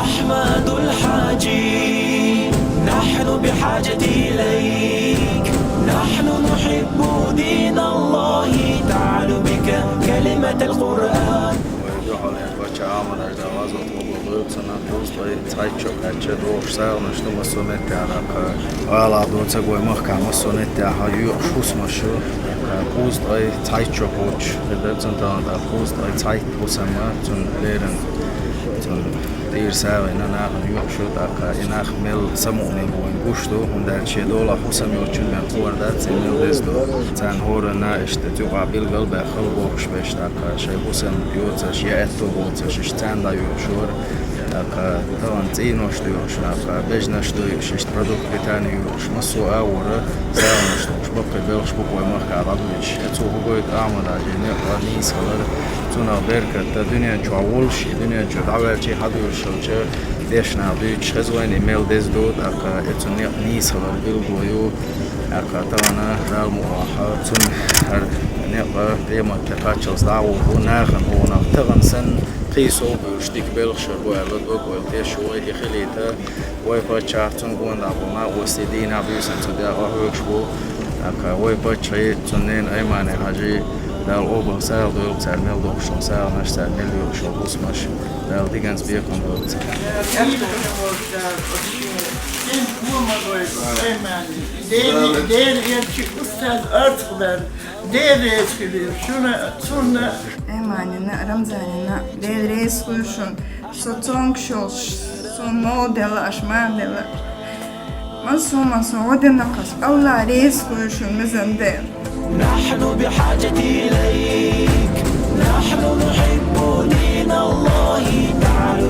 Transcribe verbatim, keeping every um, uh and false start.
أحمد الحاجي، نحن بحاجة إليك، نحن نحب دين الله، تعال بك كلمة القرآن. Вай дуьхьал эр бача Ӏамадаш да вазот вогӀу, цунах кхузткъе цхьайтта чу кхаьчча дохуш сагӀанаш ду массо а меттехь даккха. Гала ду ца гой махкахь массо а меттехь йоькъуш хӀусамаш ю, кхузткъе цхьайтта чу кхочуш хир дара цунна тахана, кхузткъе цхьайтта хӀусам а цунна лерина. Цунна тӀера сагӀина нахана йоькъуш ю, тӀаккха и нах мел самукъане бу вайна гуш ду, хӀунда аьлча шен долахь хӀусам йоцчун бен хабар дац, и мел деза ду. Царна хӀоранна иштта цу юкъахь билгал а баьхкина бохуш берш, тӀаккха шайн хӀусам йоцурш, я аьтто боцурш, иштта царна дӀайоьшура. ТӀаккха тахана цӀийнош доьшуш, тӀаккха бежанаш доьшуш, иштта продукт питания йоьшуш, массо а агӀора сагӀанаш луш, баккхий белхаш бу-кх вай махкахь дӀабуьйцуш. Цо хӀун гойту Ахьмада, жай некъ нийса хилар, цунах беркат а, дуьнен чохь волуш, и дуьнен чуьра дӀаваьлча хьадуьйцуш хилча, дешнах дуьйцуш хеза вайна, и мел деза ду, тӀаккха и цу некъ нийса хилар билгало ю. ТӀаккха тахана Дала мукъ лахь, цунна хӀара некъ а къематде кхаччалц дӀа а вогӀу, нахана гӀонах тахана санна, кхин сов буьйлуш дика белхаш а бу аьлла, дог-ойла теш ю вай, и хилийта вай паччахь, цунна гонах болу накъостий дийнахь а, буьйсанна цу декъа хьоьгуш бу. ТӀаккха вай паччахьий, цуьнан ненан Аймани-Хьаьжин Дала къобал сагӀа дойла цара мел дохуш долу сагӀанаш, цара мел йоькъуш йолу хӀусамаш. Дала диканца бекхам бойла царна. Дела, Дела элча устаз Арцхьа вара. Дела реза хуьлийла шуна, цунна. Айманина, Рамзанина, Дела реза хуьлийла шуна. Со цомгуш йолуш, суна мала делла, аша мара делла. Массо а, массо а гӀо дина кхас, Аллах реза хуьлийла шуна, мизан Дела. نحن بحاجة إليك، نحن نحب دين الله، تعال